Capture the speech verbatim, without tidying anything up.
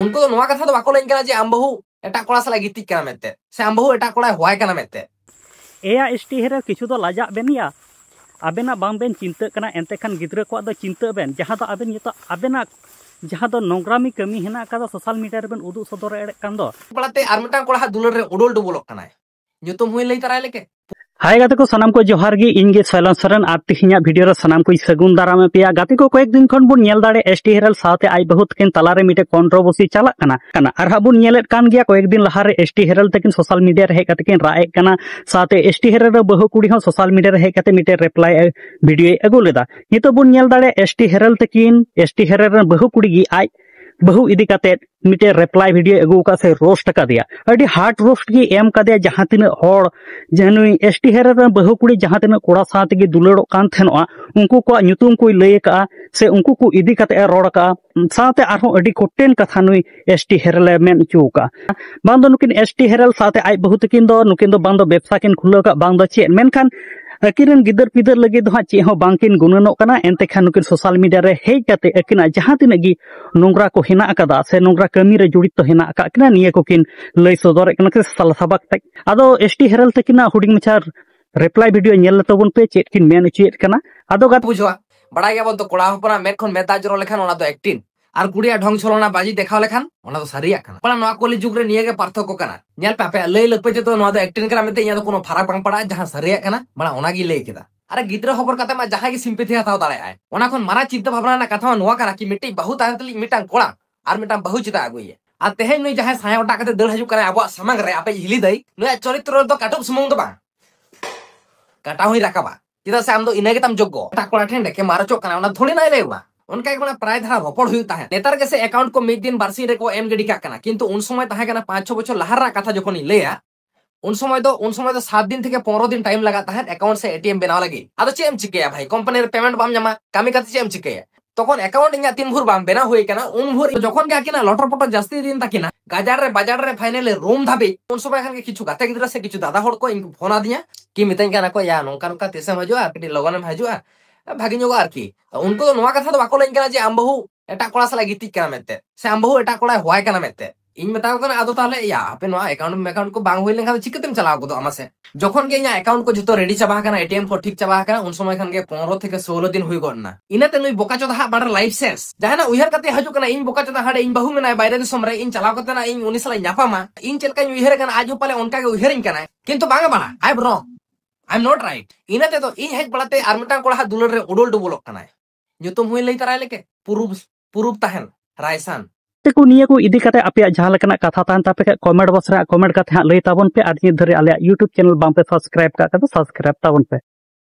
ᱩᱱᱠᱩ ᱫᱚ ᱱᱚᱣᱟ ᱠᱟᱛᱷᱟ ᱫᱚ ᱵᱟᱠᱚ ᱞᱟᱹᱭ ᱠᱟᱱᱟ ᱡᱮ ᱟᱢ ᱵᱟᱹᱦᱩ ᱮᱴᱟᱜ ᱠᱚᱲᱟ ᱥᱟᱞᱟᱜ ᱜᱤᱛᱤᱡ ᱠᱟᱱᱟ ᱢᱮᱱᱛᱮ, ᱥᱮ ᱟᱢ ᱵᱟᱹᱦᱩ ᱮᱴᱟᱜ ᱠᱚᱲᱟᱭ ᱦᱚᱣᱟᱭ ᱠᱟᱱᱟ ᱢᱮᱱᱛᱮ᱾ ᱮᱭᱟ ᱮᱥ ᱴᱤ ᱦᱮᱨᱮᱞ, ᱠᱤᱪᱷᱩ ᱫᱚ ᱞᱟᱡᱟᱜ ᱵᱮᱱ ᱭᱟ᱾ ᱟᱵᱮᱱᱟᱜ ᱵᱟᱝ ᱵᱮᱱ ᱪᱤᱱᱛᱟᱹᱜ ᱠᱟᱱᱟ, ᱮᱱᱛᱮ ᱠᱷᱟᱱ ᱜᱤᱫᱽᱨᱟᱹ ᱠᱚᱣᱟᱜ ᱫᱚ ᱪᱤᱱᱛᱟᱹᱜ ᱵᱮᱱ, ᱡᱟᱦᱟᱸ ᱫᱚ ᱟᱵᱮᱱ ᱱᱤᱛᱚᱜ ᱟᱵᱮᱱᱟᱜ ᱡᱟᱦᱟᱸ ᱫᱚ ᱱᱚᱝᱨᱟᱢᱤ ᱠᱟᱹᱢᱤ ᱦᱮᱱᱟᱜ ᱟᱠᱟᱫᱟ ᱥᱳᱥᱟᱞ ᱢᱤᱰᱤᱭᱟ ᱨᱮᱵᱮᱱ ᱩᱫᱩᱜ ᱥᱚᱫᱚᱨᱮᱫ ᱠᱟᱱ ᱫᱚ᱾ ᱠᱚᱲᱟᱛᱮ ᱟᱨ ᱢᱤᱫᱴᱟᱝ ᱠᱚᱲᱟ ᱦᱟᱜ ᱫᱩᱞᱟᱹᱲ ᱨᱮ ᱩᱰᱩᱞ ᱰᱩᱵᱩᱞᱚᱜ ᱠᱟᱱᱟᱭ, ᱧᱩᱛᱩᱢ ᱦᱚᱸᱭ ᱞᱟᱹᱭ ᱛᱟᱨᱟᱭ ᱞᱮᱜᱮ᱾ ᱦᱟᱭ ᱜᱟᱛᱮ ᱠᱚ ᱥᱟᱱᱟᱢ ᱠᱚ ᱡᱚᱦᱟᱨ ᱜᱮ, ᱤᱧ ᱜᱮ ᱥᱚᱭᱞᱚᱱ ᱥᱚᱨᱮᱱ ᱟᱨ ᱛᱤᱦᱤᱧᱟᱜ ᱵᱷᱤᱰᱤᱭᱳ ᱨᱮ ᱥᱟᱱᱟᱢ ᱠᱚᱧ ᱥᱟᱹᱜᱩᱱ ᱫᱟᱨᱟᱢᱮᱫ ᱯᱮᱭᱟ᱾ ᱜᱟᱛᱮ ᱠᱚ, ᱠᱚᱭᱮᱠ ᱫᱤᱱ ᱠᱷᱚᱱ ᱵᱚᱱ ᱧᱮᱞ ᱫᱟᱲᱮᱭᱟᱜ ᱮᱥ ᱴᱤ ᱦᱮᱨᱮᱞ ᱥᱟᱶᱛᱮ ᱟᱡ ᱵᱟᱹᱦᱩ ᱛᱟᱹᱠᱤᱱ ᱛᱟᱞᱟᱨᱮ ᱢᱤᱫᱴᱮᱡ ᱠᱚᱱᱴᱨᱳᱵᱷᱟᱨᱥᱤ ᱪᱟᱞᱟᱜ ᱠᱟᱱᱟ, ᱠᱟᱱᱟ᱾ ᱟᱨ ᱦᱟᱸᱜ ᱵᱚᱱ ᱧᱮᱞᱮᱫ ᱠᱟᱱ ᱜᱮᱭᱟ, ᱠᱚᱭᱮᱠ ᱫᱤᱱ ᱞᱟᱦᱟᱨᱮ ᱮᱥ ᱴᱤ ᱦᱮᱨᱮᱞ ᱛᱟᱹᱠᱤᱱ ᱥᱳᱥᱟᱞ ᱢᱤᱰᱤᱭᱟ ᱨᱮ ᱦᱮᱡ ᱠᱟᱛᱮ ᱠᱤᱱ ᱨᱟᱜ ᱮᱫ ᱠᱟᱱᱟ, ᱥᱟᱶᱛᱮ ᱮᱥ ᱴᱤ ᱦᱮᱨᱮᱞ ᱨᱮ ᱵᱟᱹᱦᱩ ᱠᱩᱲᱤ ᱦᱚᱸ ᱥᱳᱥᱟᱞ ᱢᱤᱰᱤᱭᱟ ᱨᱮ ᱦᱮᱡ ᱠᱟᱛᱮ ᱢᱤᱫᱴᱮᱡ ᱨᱤᱯᱞᱟᱭ ᱵᱷᱤᱰᱤᱭᱳᱭ ᱟᱹᱜᱩ ᱞᱮᱫᱟ᱾ ᱱᱤᱛᱚᱜ ᱵᱚᱱ ᱧᱮᱞ ᱫᱟᱲᱮᱭᱟᱜ ᱮᱥ ᱴᱤ ᱦᱮᱨᱮᱞ ᱛᱟᱹᱠᱤᱱ, ᱮᱥ ᱴᱤ ᱦᱮᱨᱮᱞ ᱨᱮᱱ ᱵᱟᱹᱦᱩ ᱠᱩᱲᱤ ᱜᱮ ᱟᱡ ᱵᱟᱹᱦᱩ ᱤᱫᱤ ᱠᱟᱛᱮ ᱢᱤᱫᱴᱮᱡ ᱨᱤᱯᱞᱟᱭ ᱵᱷᱤᱰᱤᱭᱳ ᱟᱹᱜᱩ ᱟᱠᱟᱫ ᱥᱮ ᱨᱳᱥᱴ ᱟᱠᱟᱫᱮᱭᱟ᱾ ᱟᱹᱰᱤ ᱦᱟᱨᱰ ᱨᱳᱥᱴ ᱜᱮ ᱮᱢ ᱠᱟᱫᱮᱭᱟ᱾ ᱡᱟᱦᱟᱸ ᱛᱤᱱᱟᱹᱜ ᱦᱚᱲ, ᱡᱮ ᱱᱩᱭ ᱮᱥ ᱴᱤ ᱦᱮᱨᱮᱞ ᱨᱮᱱ ᱵᱟᱹᱦᱩ ᱠᱩᱲᱤ ᱡᱟᱦᱟᱸ ᱛᱤᱱᱟᱹᱜ ᱠᱚᱲᱟ ᱥᱟᱶ ᱛᱮᱜᱮ ᱫᱩᱞᱟᱹᱲᱚᱜ ᱠᱟᱱ ᱛᱟᱦᱮᱱᱚᱜᱼᱟ, ᱩᱱᱠᱩ ᱠᱚᱣᱟᱜ ᱧᱩᱛᱩᱢ ᱠᱚᱭ ᱞᱟᱹᱭ ᱟᱠᱟᱫᱼᱟ ᱥᱮ ᱩᱱᱠᱩ ᱠᱚ ᱤᱫᱤ ᱠᱟᱛᱮ ᱮ ᱨᱚᱲ ᱟᱠᱟᱫᱼᱟ᱾ ᱥᱟᱶᱛᱮ ᱟᱨᱦᱚᱸ ᱟᱹᱰᱤ ᱠᱚᱴᱷᱤᱱ ᱠᱟᱛᱷᱟ ᱱᱩᱭ ᱮᱥ ᱴᱤ ᱦᱮᱨᱮᱞ ᱮ ᱢᱮᱱ ᱦᱚᱪᱚ ᱟᱠᱟᱫᱼᱟ᱾ ᱵᱟᱝ ᱫᱚ ᱱᱩᱠᱤᱱ ᱮᱥ ᱴᱤ ᱦᱮᱨᱮᱞ ᱥᱟᱶᱛᱮ ᱟᱡ ᱵᱟᱹᱦᱩ ᱛᱟᱹᱠᱤᱱ ᱫᱚ, ᱱᱩᱠᱤᱱ ᱫᱚ ᱵᱟᱝ ᱫᱚ ᱵᱮᱵᱽᱥᱟ ᱠᱤᱱ ᱠᱷᱩᱞᱟᱹᱣ ᱟᱠᱟᱫ, ᱵᱟᱝ ᱫᱚ ᱪᱮᱫ, ᱢᱮᱱᱠᱷᱟᱱ ᱟᱹᱠᱤᱱ ᱨᱮᱱ ᱜᱤᱫᱟᱹᱨ ᱯᱤᱫᱟᱹᱨ ᱞᱟᱹᱜᱤᱫ ᱫᱚ ᱦᱟᱸᱜ ᱪᱮᱫ ᱦᱚᱸ ᱵᱟᱝ ᱠᱤᱱ ᱜᱩᱱᱟᱹᱱᱚᱜ ᱠᱟᱱᱟ᱾ ᱮᱱᱛᱮ ᱠᱷᱟᱱ ᱱᱩᱠᱤᱱ ᱥᱳᱥᱟᱞ ᱢᱤᱰᱤᱭᱟ ᱨᱮ ᱦᱮᱡ ᱠᱟᱛᱮ ᱟᱹᱠᱤᱱᱟᱜ ᱡᱟᱦᱟᱸ ᱛᱤᱱᱟᱹᱜ ᱜᱮ ᱱᱚᱝᱨᱟ ᱠᱚ ᱦᱮᱱᱟᱜ ᱟᱠᱟᱫᱟ ᱥᱮ ᱱᱚᱝᱨᱟ ᱠᱟᱹᱢᱤ ᱨᱮ ᱡᱚᱲᱤᱛᱚ ᱦᱮᱱᱟᱜ ᱟᱠᱟᱫ ᱠᱤᱱᱟ, ᱱᱤᱭᱟᱹ ᱠᱚᱠᱤᱱ ᱞᱟᱹᱭ ᱥᱚᱫᱚᱨᱮᱫ ᱠᱟᱱᱟ ᱥᱮ ᱥᱟᱞᱟ ᱥᱟᱵᱟᱠ ᱛᱮ᱾ ᱟᱫᱚ ᱮᱥ ᱴᱤ ᱦᱮᱨᱮᱞ ᱛᱟᱹᱠᱤᱱᱟᱜ ᱦᱩᱰᱤᱧ ᱢᱟᱪᱷᱟ ᱨᱤᱯᱞᱟᱭ ᱵᱷᱤᱰᱤᱭᱳ ᱧᱮᱞ ᱞᱮ ᱛᱟᱵᱚᱱ ᱯᱮ, ᱪᱮᱫ ᱠᱤᱱ ᱢᱮᱱ ᱦᱚᱪᱚᱭᱮᱫ ᱠᱟᱱᱟ᱾ ᱟᱫᱚ ᱜᱟᱛᱮ ᱵᱩᱡᱷᱟᱹᱣᱟ, ᱵᱟᱲᱟᱭ ᱜᱮᱭᱟᱵᱚᱱ ᱛᱚ, ᱠᱚᱲᱟ ᱦᱚᱯᱚᱱᱟᱜ ᱢᱮᱫ ᱠᱷᱚᱱ ᱢᱮᱫ ᱫᱟᱜ ᱡᱚᱨᱚ ᱞᱮᱠᱷᱟᱱ ᱚᱱᱟ ᱫᱚ ᱮᱠᱴᱤᱝ, ᱟᱨ ᱠᱩᱲᱤᱭᱟᱜ ᱰᱷᱚᱝ ᱪᱷᱚᱞᱚᱱᱟ ᱵᱟᱡᱤ ᱫᱮᱠᱷᱟᱣ ᱞᱮᱠᱷᱟᱱ ᱚᱱᱟ ᱫᱚ ᱥᱟᱹᱨᱤᱭᱟᱜ ᱠᱟᱱᱟ᱾ ᱵᱟᱲᱟ ᱱᱚᱣᱟ ᱠᱚᱞᱤ ᱡᱩᱜᱽ ᱨᱮ ᱱᱤᱭᱟᱹ ᱜᱮ ᱯᱟᱨᱛᱷᱚᱠᱠᱚ ᱠᱟᱱᱟ᱾ ᱧᱮᱞ ᱯᱮ, ᱟᱯᱮᱭᱟᱜ ᱞᱟᱹᱭ ᱞᱟᱹᱯᱟᱹᱭ ᱛᱮᱫᱚ ᱱᱚᱣᱟ ᱫᱚ ᱮᱠᱴᱤᱝ ᱠᱟᱱᱟ ᱢᱮᱱᱛᱮ ᱤᱧᱟᱹᱜ ᱫᱚ ᱠᱳᱱᱳ ᱯᱷᱟᱨᱟᱠ ᱵᱟᱝ ᱯᱟᱲᱟᱜᱼᱟ, ᱡᱟᱦᱟᱸ ᱥᱟᱹᱨᱤᱭᱟᱜ ᱠᱟᱱᱟ, ᱵᱟᱲᱟ ᱚᱱᱟ ᱜᱮ ᱞᱟᱹᱭ ᱠᱮᱫᱟ᱾ ᱟᱨ ᱜᱤᱫᱽᱨᱟᱹ ᱦᱚᱯᱚᱱ ᱠᱟᱛᱮ ᱢᱟ ᱡᱟᱦᱟᱸᱭ ᱜᱮ ᱥᱤᱢᱯᱮᱛᱷᱤ ᱦᱟᱛᱟᱣ ᱫᱟᱲᱮᱭᱟᱜᱼᱟᱭ᱾ ᱚᱱᱟ ᱠᱷᱚᱱ ᱢᱟᱨᱟᱝ ᱪᱤᱱᱛᱟᱹ ᱵᱷᱟᱵᱽᱱᱟ ᱨᱮᱱᱟᱜ ᱠᱟᱛᱷᱟ ᱢᱟ ᱱᱚᱣᱟ ᱠᱟᱱᱟ ᱠᱤ ᱢᱤᱫᱴᱤᱡ ᱵᱟᱹᱦᱩ ᱛᱟᱦᱮᱸ ᱛᱩᱞᱩᱡ ᱢᱤᱫᱴᱟᱝ ᱠᱚᱲᱟ ᱟᱨ ᱢᱤᱫᱴᱟᱝ ᱵᱟᱹᱦᱩ ᱪᱮᱫᱟᱜ ᱟᱹᱜᱩᱭᱮᱭᱟ? ᱟᱨ ᱛᱮᱦᱮᱧ ᱱᱩᱭ ᱡᱟᱦᱟᱸᱭ ᱥᱟᱭᱟ ᱚᱴᱟᱜ ᱠᱟᱛᱮ ᱫᱟᱹᱲ ᱦᱤᱡᱩᱜ ᱠᱟᱱᱟᱭ ᱟᱵᱚᱣᱟᱜ ᱥᱟᱢᱟᱝ ᱨᱮ, ᱟᱯᱮ ᱦᱤᱞᱤ ᱫᱟᱹᱭ, ᱱᱩᱭᱟᱜ ᱪᱚᱨᱤᱛᱨᱚ ᱨᱮᱫᱚ ᱠᱟᱹᱴᱩᱵ ᱥᱩᱢᱩᱝ ᱫᱚ ᱵᱟᱝ, ᱠᱟᱴᱟ ᱦᱚᱸᱭ ᱨᱟᱠᱟᱵᱟ᱾ ᱪᱮᱫᱟᱜ ᱥᱮ ᱟᱢ ᱫᱚ ᱤᱱᱟᱹ ᱜᱮᱛᱟᱢ ᱡᱳᱜᱽᱜᱚ᱾ ᱮᱴᱟᱜ ᱠᱚᱲᱟ ᱴᱷᱮᱱ ᱰᱮᱠᱮ ᱢᱟᱨᱚᱪᱚᱜ ᱠᱟᱱᱟ, ᱚᱱᱟ ᱛᱷᱚᱲᱤ ᱱᱟᱭ ᱞᱟᱹᱭ ᱵᱟ᱾ ᱚᱱᱠᱟ ᱜᱮ ᱚᱱᱟ ᱯᱨᱟᱭ ᱫᱷᱟᱨᱟ ᱨᱚᱯᱚᱲ ᱦᱩᱭᱩᱜ ᱛᱟᱦᱮᱸᱫ᱾ ᱱᱮᱛᱟᱨ ᱜᱮᱥᱮ ᱮᱠᱟᱣᱩᱱᱴ ᱠᱚ ᱢᱤᱫ ᱫᱤᱱ ᱵᱟᱨᱥᱤᱧ ᱨᱮᱠᱚ ᱮᱢ ᱜᱤᱰᱤ ᱠᱟᱜ ᱠᱟᱱᱟ, ᱠᱤᱱᱛᱩ ᱩᱱ ᱥᱚᱢᱚᱭ ᱛᱟᱦᱮᱸ ᱠᱟᱱᱟ ᱯᱟᱸᱪ ᱪᱷᱚ ᱵᱚᱪᱷᱚᱨ ᱞᱟᱦᱟ ᱨᱮᱱᱟᱜ ᱠᱟᱛᱷᱟ ᱡᱚᱠᱷᱚᱱᱤᱧ ᱞᱟᱹᱭᱟ, ᱩᱱ ᱥᱚᱢᱚᱭ ᱫᱚ, ᱩᱱ ᱥᱚᱢᱚᱭ ᱫᱚ ᱥᱟᱛ ᱫᱤᱱ ᱛᱷᱮᱠᱮ ᱯᱚᱱᱨᱚ ᱫᱤᱱ ᱴᱟᱭᱤᱢ ᱞᱟᱜᱟᱜ ᱛᱟᱦᱮᱸᱫ ᱮᱠᱟᱣᱩᱱᱴ ᱥᱮ ᱮ ᱴᱤ ᱮᱢ ᱵᱮᱱᱟᱣ ᱞᱟᱹᱜᱤᱫ᱾ ᱟᱫᱚ ᱪᱮᱫ ᱮᱢ ᱪᱤᱠᱟᱹᱭᱟ ᱵᱷᱟᱭ, ᱠᱳᱢᱯᱟᱱᱤ ᱨᱮ ᱯᱮᱢᱮᱱᱴ ᱵᱟᱢ ᱧᱟᱢᱟ, ᱠᱟᱹᱢᱤ ᱠᱟᱛᱮ ᱪᱮᱫ ᱮᱢ ᱪᱤᱠᱟᱹᱭᱟ? ᱛᱚᱠᱷᱚᱱ ᱮᱠᱟᱣᱩᱱᱴ ᱤᱧᱟᱹᱜ ᱛᱤᱱ ᱵᱷᱳᱨ ᱵᱟᱝ ᱵᱮᱱᱟᱣ ᱦᱩᱭ ᱠᱟᱱᱟ, ᱩᱱ ᱵᱷᱳᱨ ᱡᱚᱠᱷᱚᱱ ᱜᱮ ᱟᱹᱠᱤᱱᱟᱜ ᱞᱚᱴᱚᱨ ᱯᱚᱴᱚᱨ ᱡᱟᱹᱥᱛᱤ ᱤᱫᱤᱭᱮᱱ ᱛᱟᱹᱠᱤᱱᱟ, ᱜᱟᱡᱟᱲ ᱨᱮ ᱵᱟᱡᱟᱨ ᱨᱮ ᱯᱷᱟᱭᱱᱟᱞᱤ ᱨᱩᱢ ᱫᱷᱟᱹᱵᱤᱡ, ᱩᱱ ᱥᱚᱢᱚᱭ ᱠᱷᱟᱱ ᱜᱮ ᱠᱤᱪᱷᱩ ᱜᱟᱛᱮ ᱜᱤᱫᱽᱨᱟᱹ ᱥᱮ ᱠᱤᱪᱷᱩ ᱫᱟᱫᱟ ᱦᱚᱲ ᱠᱚ ᱤᱧ ᱠᱚ ᱯᱷᱳᱱ ᱟᱫᱤᱧᱟ, ᱠᱤ ᱢᱤᱛᱟᱹᱧ ᱠᱟᱱᱟ ᱠᱚ, "ᱭᱟ, ᱱᱚᱝᱠᱟ ᱱᱚᱝᱠᱟ ᱛᱤᱥᱮᱢ ᱦᱤᱡᱩᱜᱼᱟ, ᱠᱟᱹᱴᱤᱡ ᱞᱚᱜᱚᱱᱮᱢ ᱦᱤᱡᱩᱜᱼᱟ, ᱵᱷᱟᱜᱮ ᱧᱚᱜᱚᱜᱼᱟ ᱟᱨᱠᱤ᱾" ᱩᱱᱠᱩ ᱫᱚ ᱱᱚᱣᱟ ᱠᱟᱛᱷᱟ ᱫᱚ ᱵᱟᱠᱚ ᱞᱟᱹᱭ ᱠᱟᱱᱟ ᱡᱮ ᱟᱢ ᱵᱟᱹᱦᱩ ᱮᱴᱟᱜ ᱠᱚᱲᱟ ᱥᱟᱞᱟᱜ ᱜᱤᱛᱤᱡ ᱠᱟᱱᱟ ᱢᱮᱱᱛᱮ, ᱥᱮ ᱟᱢ ᱵᱟᱹᱦᱩ ᱮᱴᱟᱜ ᱠᱚᱲᱟᱭ ᱦᱚᱣᱟᱭ ᱠᱟᱱᱟ ᱢᱮᱱᱛᱮ᱾ ᱤᱧ ᱢᱮᱛᱟ ᱠᱚ ᱠᱟᱱᱟ, ᱟᱫᱚ ᱛᱟᱦᱚᱞᱮ ᱭᱟ, ᱟᱯᱮ ᱱᱚᱣᱟ ᱮᱠᱟᱣᱩᱱᱴ ᱢᱮᱠᱟᱣᱩᱱᱴ ᱠᱚ ᱵᱟᱝ ᱦᱩᱭ ᱞᱮᱱᱠᱷᱟᱱ ᱫᱚ ᱪᱤᱠᱟᱹᱛᱮᱢ ᱪᱟᱞᱟᱣ ᱜᱚᱫᱚᱜᱼᱟ ᱢᱟᱥᱮ? ᱡᱚᱠᱷᱚᱱ ᱜᱮ ᱤᱧᱟᱹᱜ ᱮᱠᱟᱣᱩᱱᱴ ᱠᱚ ᱡᱚᱛᱚ ᱨᱮᱰᱤ ᱪᱟᱵᱟ ᱟᱠᱟᱱᱟ, ᱮᱴᱤᱮᱢ ᱠᱚ ᱴᱷᱤᱠ ᱪᱟᱵᱟ ᱟᱠᱟᱱᱟ, ᱩᱱ ᱥᱚᱢᱚᱭ ᱠᱷᱟᱱ ᱜᱮ ᱯᱚᱱᱨᱚ ᱛᱷᱮᱠᱮ ᱥᱳᱞᱳ ᱫᱤᱱ ᱦᱩᱭ ᱜᱚᱫ ᱮᱱᱟ᱾ ᱤᱱᱟᱹᱛᱮ ᱱᱩᱭ ᱵᱚᱠᱟ ᱪᱚᱫᱟ ᱦᱟᱸᱜ ᱵᱟᱰᱮ ᱞᱟᱭᱤᱯᱷ ᱥᱮᱥ᱾ ᱡᱟᱦᱟᱱᱟᱜ ᱩᱭᱦᱟᱹᱨ ᱠᱟᱛᱮ ᱦᱤᱡᱩᱜ ᱠᱟᱱᱟ, ᱤᱧ ᱵᱚᱠᱟ ᱪᱚᱫᱟ ᱦᱟᱸᱰᱮ ᱤᱧ ᱵᱟᱹᱦᱩ ᱢᱮᱱᱟᱭ ᱵᱟᱭᱨᱮ ᱫᱤᱥᱚᱢ ᱨᱮ, ᱤᱧ ᱪᱟᱞᱟᱣ ᱠᱟᱛᱮ ᱱᱟᱜ ᱤᱧ ᱩᱱᱤ ᱥᱟᱞᱟᱜ ᱧᱟᱯᱟᱢᱟ, ᱤᱧ ᱪᱮᱫ ᱞᱮᱠᱟᱧ ᱩᱭᱦᱟᱹᱨᱮ ᱠᱟᱱᱟ, ᱟᱡ ᱦᱚᱸ ᱯᱟᱞᱮ ᱚᱱᱠᱟ ᱜᱮ ᱩᱭᱦᱟᱹᱨᱤᱧ ᱠᱟᱱᱟᱭ᱾ ᱠᱤᱱᱛᱩ ᱵᱟᱝᱟ ᱵᱟᱲᱟ, I am wrong, I am not right᱾ ᱤᱱᱟᱹ ᱛᱮᱫᱚ ᱤᱧ ᱦᱮᱡ ᱵᱟᱲᱟᱛᱮ ᱟᱨ ᱢᱤᱫᱴᱟᱝ ᱠᱚᱲᱟ ᱦᱟᱸᱜ ᱫᱩᱞᱟᱹᱲ ᱨᱮ ᱩᱰᱩᱞ ᱰᱩᱵᱩᱞᱚᱜ ᱠᱟᱱᱟᱭ᱾ ᱧᱩᱛᱩᱢ ᱦᱚᱸᱧ ᱞᱟᱹᱭ ᱛᱟᱨᱟᱭ ᱞᱮᱜᱮ, ᱯᱩᱨᱩᱵ, ᱯᱩᱨᱩᱵ ᱛᱟᱦᱮᱱ, ᱨᱟᱭᱥᱟᱱ᱾ ᱛᱮᱠᱚ ᱱᱤᱭᱟᱹ ᱠᱚ ᱤᱫᱤ ᱠᱟᱛᱮ ᱟᱯᱮᱭᱟᱜ ᱡᱟᱦᱟᱸ ᱞᱮᱠᱟᱱᱟᱜ ᱠᱟᱛᱷᱟ ᱛᱟᱦᱮᱱ ᱛᱟᱯᱮ ᱠᱷᱟᱡ, ᱠᱚᱢᱮᱱᱴ ᱵᱚᱠᱥ ᱨᱮ ᱠᱚᱢᱮᱱᱴ ᱠᱟᱛᱮ ᱦᱟᱸᱜ ᱞᱟᱹᱭ ᱛᱟᱵᱚᱱ ᱯᱮ᱾ ᱟᱨ ᱱᱤᱛ ᱫᱷᱟᱹᱨᱤᱡ ᱟᱞᱮᱭᱟᱜ YouTube ᱪᱮᱱᱮᱞ ᱵᱟᱝ ᱯᱮ ᱥᱟᱵᱥᱠᱨᱟᱭᱤᱵ ᱠᱟᱜ ᱠᱷᱟᱡ ᱫᱚ ᱥᱟᱵᱥᱠᱨᱟᱭᱤᱵ ᱛᱟᱵᱚᱱ ᱯᱮ᱾